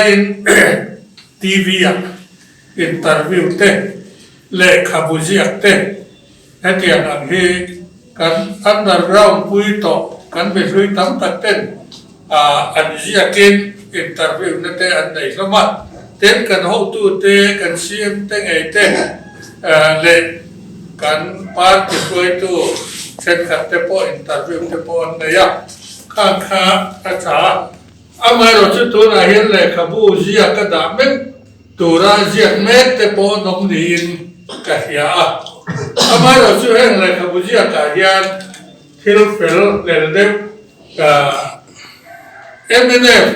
laiin TV-ah interview te, lehkhabu ziak te hetiang ang hi kan underground pui tawh kan mihlui tam tak ten an ziakin interview na te an nei hlawm a, tin kan hotu te, kan CM te ngei te leh kan party hruaitu thenkhat te pawh interview te pawh an nei a, khang kha a tha a. Amaherawh chu tunah hian lehkhabu ziak a dah mek tura ziak mek te pawh an awm niin ka hria a. Amaherawh chu heng lehkhabu ziakah hian thil fel hlel deuh mnf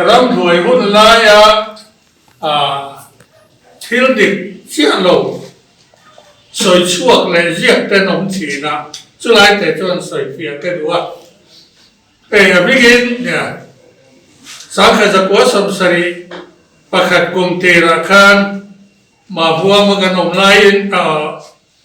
ramhnuai hun laia thil dik chiah lo sawi chhuak leh ziak te an awm thin a, chulai te chuan sawi fiah ka duh a. Hei a bikin nia, Sangkhat zakua 71 kum tirah khan Mahbuama kan awm laiin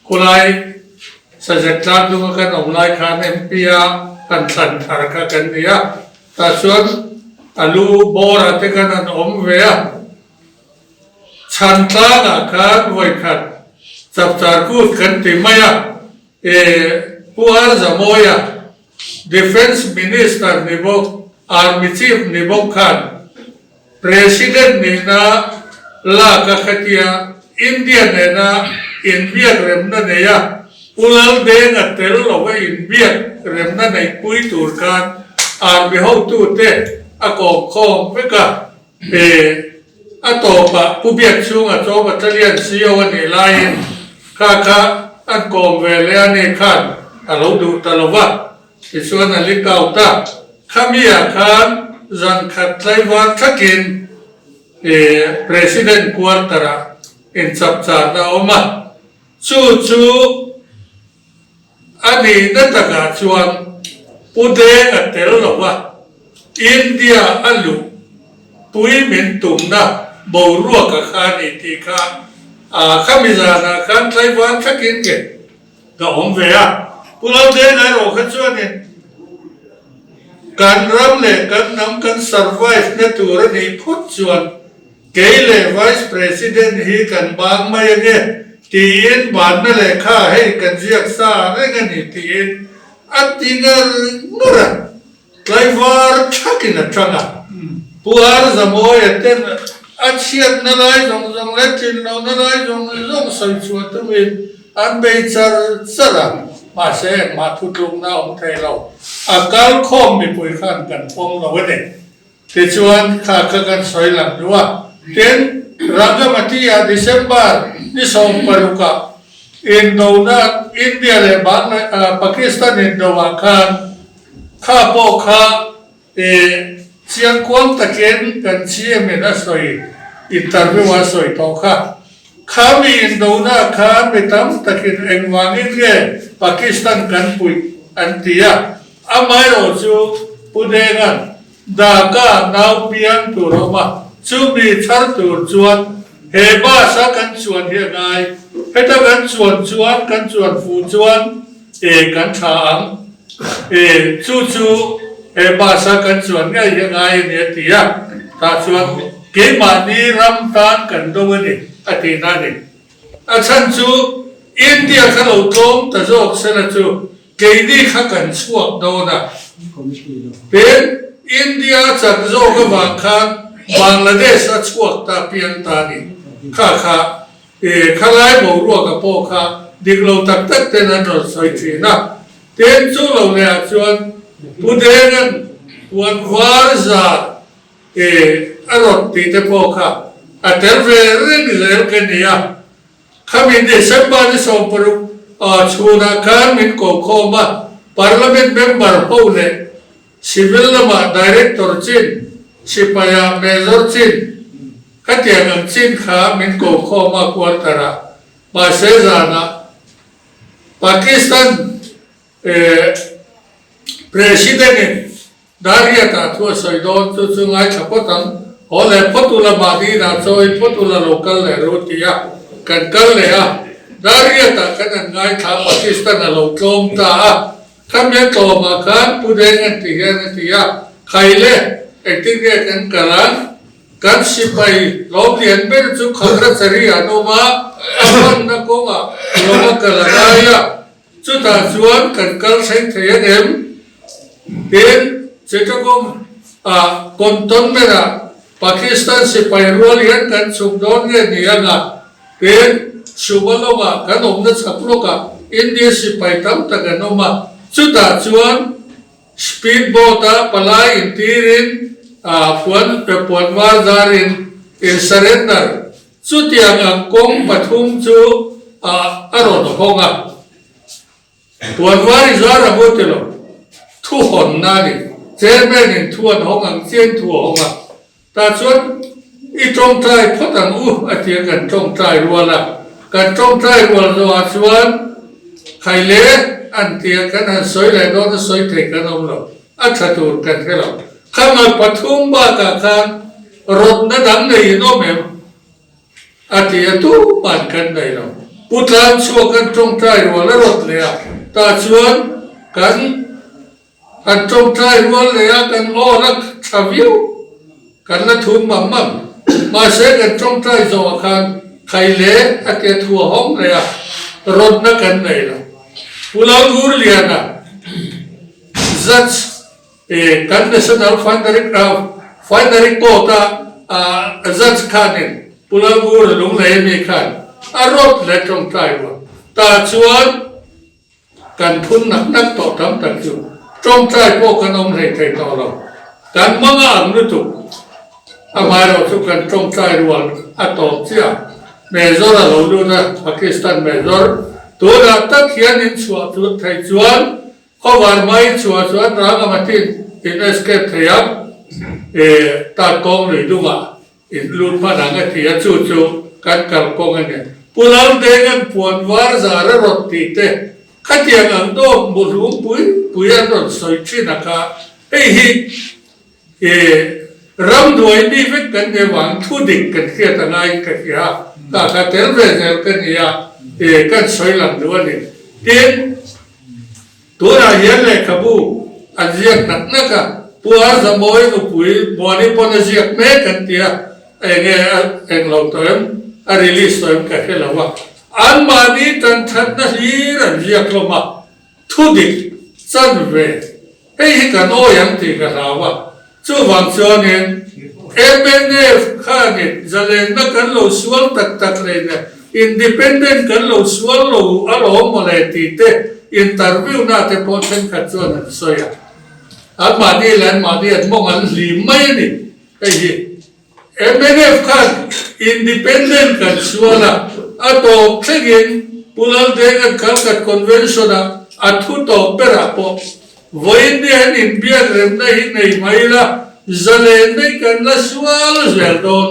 khulai Sajek Tlangdunga kan awm lai khan MP a kan thlan thar kha kan ni a, tah chuan a lu bawrah te khan an awm ve a. Chhan tlangah khan vawikhat chapchar kut kan ti mai a, e Pu Arzamawia Defence Minister ni bawk, Army Chief ni bawk khan President nihna lak a khatia India nena inbiak remna nei a, Pu Laldenga tel lova inbiak remna neihpui tur khan Army hotute a kawmkhawm vek a, he a tawpah Pu Biakchhunga chaw Battalion CO a nih laiin kha kha an kawm ve leh a ni khan a lo duh ta lo va, tichuan a leak out a, khamiah khan zan khat tlaivar thakin President quarter-ah inchapcharna a awm a, chu chu A nihna takah chuan Pu Deng a tel lo a, India a luh pui min tumna boruak a kha a ni tih kha a khami zanah khan tlaivar thlakin nge ka awm ve a. Pu Laldeng erawh kha chuanin kan ram leh kan hnam kan survive na tur a nih phawt chuan Kei leh Vice President hi kan bang mai ange tiin banna lehkha hei kan ziak sa reng a ni tiin a ti ngar ngar a, tlaivar thakin a tang a. Pu Arzamawia ten a chhiatna lai zawng zawng leh tlinlohna lai zawng zawng sawi chhuah tumin an bei char char a, mahse engmah thutlukna a awm thei lo. A kal khawm mipui khan kan pawm lo a ni. Tichuan, kha kha kan sawi lang duh a. Tin, Rangamati-ah December ni 16-ah indona India leh Pakistan indoah khan kha pawh kha chiangkuang takin kan CM-in a sawi, interview-a a sawi tawh kha. Kha mi indona khan mi tam takin engvangin nge Pakistan kan puih an ti a. Amaherawh chu Pu Denga'n Dhaka nau piang tur a awm a, chumi chhar tur chuan he bus a kan chuan hi a ngai. Heta kan chuan chuan kan chuan fuh chuan e kan tha ang. E chu chu he bus a kan chuan ngei hi a ngai a ni a ti a, tah chuan keimahni ram tan kan do a ni a tihna a ni. A chhan chu India kha lo tlawm ta zawk sela chu Keini kha kan chhuak dawn a, tin India chak zawk avang khan Bangladesh a chhuak ta piang ta ni. Kha kha e khalai boruaka pawh kha dik lo tak tak ten an rawn sawi thin a. Tin chu lo leh ah chuan Pu Denga'n puan var zar e a rawn tih te pawh kha a tel ve reng zel ka ni a. Khami December ni 60 chhunah khan min ko khawm a, Parliament member ho leh Civil lamah Director chin, Sipaiah Major chin, khatiang ang chin kha min ko khawm a quarter-ah. Mahse zanah Pakistan President-in Dariata thu a sawi dawn chu chu ngaithla phawt ang. Haw leh phawt ula mahni inah chawi phawt ula lo kal leh ru ti a, kan kal leh a. Dariata khan an ngaithla a, Pakistan a lo tlawm ta a. Khami a tlawmah khan Pu Deng an ti hian a ti a, Khai le! Engtin nge kan kal ang? Kan sipai lawm lian ber chu Khagrachari an awm a, a hmanna kawngah lawm a kal a ngai a, chutah chuan kan kal thleng thei ang em? Tin, Chittagong ah cantonment ah Pakistan sipai rual hian kan chhuk dawn nge ni ang a? Tin, Subalong-ah kan awmna chhak lawkah India sipai tam tak an awm a, chutah chuan Speed boat-a palai intirin puan puan var zarin in surrender. Chutiang ang kawng pathum chu a rawn hawng a. Puan var i zar a mu ti lo. Thu hawnna a ni. Chairman in thu an hawng ang chian thu a hawng a. Tah chuan i tawngtai phawt ang u a ti a, kan tawngtai rual a. Kan tawngtai rual zawhah chuan Khaile an ti a, kan han sawi leh dawn a sawi thei kan awm lo, a tha tur kan hre lo. Khanga pathum bakah khan rawtna dang nei in awm em? A ti a, tuman kan nei lo. Pu Tlanchhuak kan tawngtai rual a rawt leh a, tah chuan kan Kan tawngtai rual leh a kan aw la tha viau, kan la thum mam mam. Mahse kan tawngtai zawhah khan khai leh a tia thu a hawng leh a, rawtna kan nei lo. Pu Lalngurliana, Judge, eh kan National Finery Finery Court a Judge khanin Pu Lalngura Lunglei ami khan a rawt leh tawngtai rual. Tah chuan Kan phun nak nak tawh tam tak chu tawngtai pawh kan awm hlei thei tawh lo. Kan hmang a ang lutuk. Amaherawh chu kan tawngtai rual a tawp chiah. Major a lo lut a, Pakistan Major. Tunah tak hian in chhuah chu thei chuan khawvar mai chhuah chuan Rangamati in escape thei ang. E Tatkawng lui dungah In lut hman ang a ti a, chu chu kan kal kawng a ni. Pu Laldenga'n puan var zar a rawn tih te, khatiang ang dawt muhlum pui pui an rawn sawi thin a kha, hei hi i ramhnuai mi vek kan ni avang thu dik kan hriat a ngaiin ka hria a, kha kha tel ve zel ka ni a, i kan sawi lang duh a ni. Tin. Tunah hian lehkhabu an ziak nak nak a, Pu Arzamoy nupui Muani pawn a ziak mek an ti a, enge a eng lo tawh em, a release tawh em ka hre lo a, anmahni tan thatna hlir an ziak hlawm a, thudik chan ve hei hi kan awi ang tih ka hlau a, chuvang chuanin mnf khanin zalenna kan lo sual tak tak hleina Independent kan lo sual lo alawm mawle tih te interview na te pawh thenkhat chuan an sawi a. An mahni leh an mahni an mawng an hlim mai a ni. Hei hi mnf khan Independent kan sual a, a tawp thlengin Pu Laldenga'n Kalkat Convention ah a thu tawp berah pawh vawiin ni an inbiak remna hi nei mai la, zalen daih kan la sual zel dawn.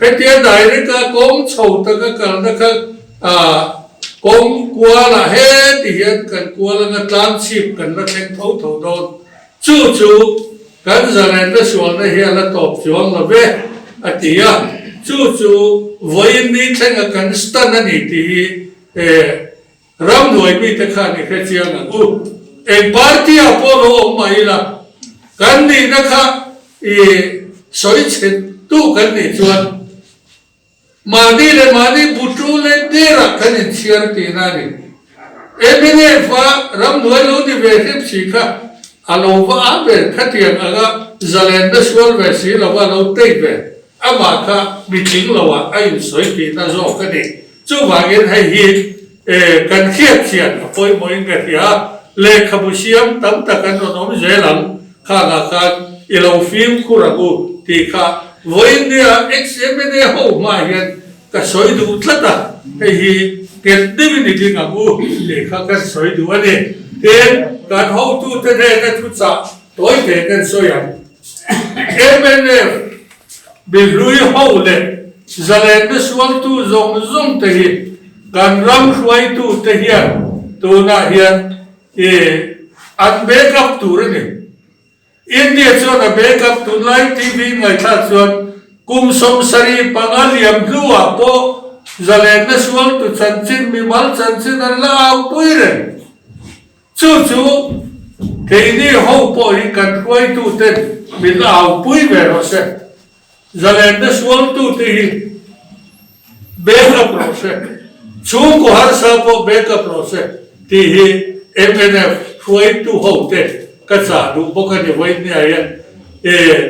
Hetia direct a kawng chho taka kalna kha kawng kualah heti hian kan kual anga tlang chhip kan la thleng tho tho dawn. Chu chu kan zalenna sualna hi a la tawp chuang lo ve, a ti a. Chu chu vawiin ni thlenga kan stand a ni tih hi Ramhnuai mite khan i hre chiang ang u. Eng party ah pawh lo awm mah ila, kan nihna kha i sawi chhe tu kan nih chuan mahni leh mahni butu leh derah kan inchhiar tihna a ni. Mnf a ramhnuai lo ni ve hrep si kha a lo va a ber khatiang anga zalenna sual ve si lova lo tei ve amah kha mitling loah a insawi tihna zawk a ni. Chuvangin hei hi kan hriat chian a pawimawhin ka hria a, lehkhabu siam tam tak an rawn awm zel ang, khangah khan i lo fimkhur ang u tih kha vawiin nia ex-MLA ho hmaah hian ka sawi duh tlat a, hei hi nghet deuhin i ding ang u tih kha kan sawi duh a ni. Tin, kan hotute hnena thuchah tawi te kan sawi ang. Mnf mihlui ho leh zalenna sualtu zawng zawng te hi kan ram hruaitu te hian tunah hian i an back up tur a ni. India chuan a back up tunlai TV ngaihthlak chuan kum 75 liam hnuah pawh zalenna sualtu chanchin mimal chanchin an la au pui reng. Chu chu. Keini ho pawh hi kan hruaituten min aupui ve rawh se. Zalenna sualtute hi back up rawh se, chhungkaw harsa pawh back up rawh se tih hi mnf hruaitu hote ka chah duh bawk a ni vawinia hian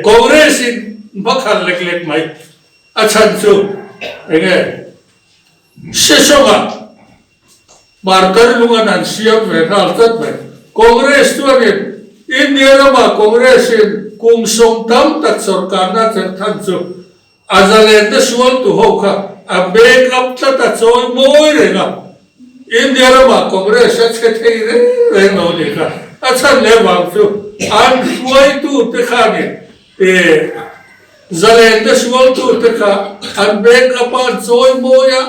Congress in hmakhan lek lek mai a chhan chu enge Sesawngah Martar lungan an siam ve nghal tlat mai. Congress chuanin India ramah Congress in kum sawm tam tak sorkarna chelh than chu a zalenna sualtu ho kha a back up tlat a chawi mawi reng a. India ramah Congress a che thei reng reng lo nih kha a chhan leh vang chu an hruaitu te khanin eh zalenna sualtu te kha an back up a an chawi mawi a.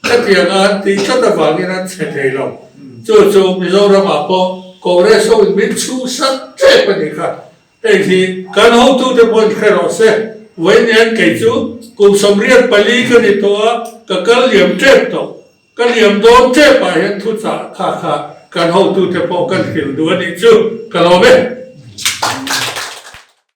Khatiang a an tih tlat avangin an chhe thei lo. Chu chu Mizoramah pawh Congress ho in min chhuhsak tep a nih kha. Hei hi kan hotute pawhin hre rawh se. Vawiin kei chu kum 84 ka ni tawh a, ka kal liam tep tawh. Ka liam dawn tep ah hian thuchah kha kha kan hotute pawh kan hrilh duh a nih chu ka lawm e.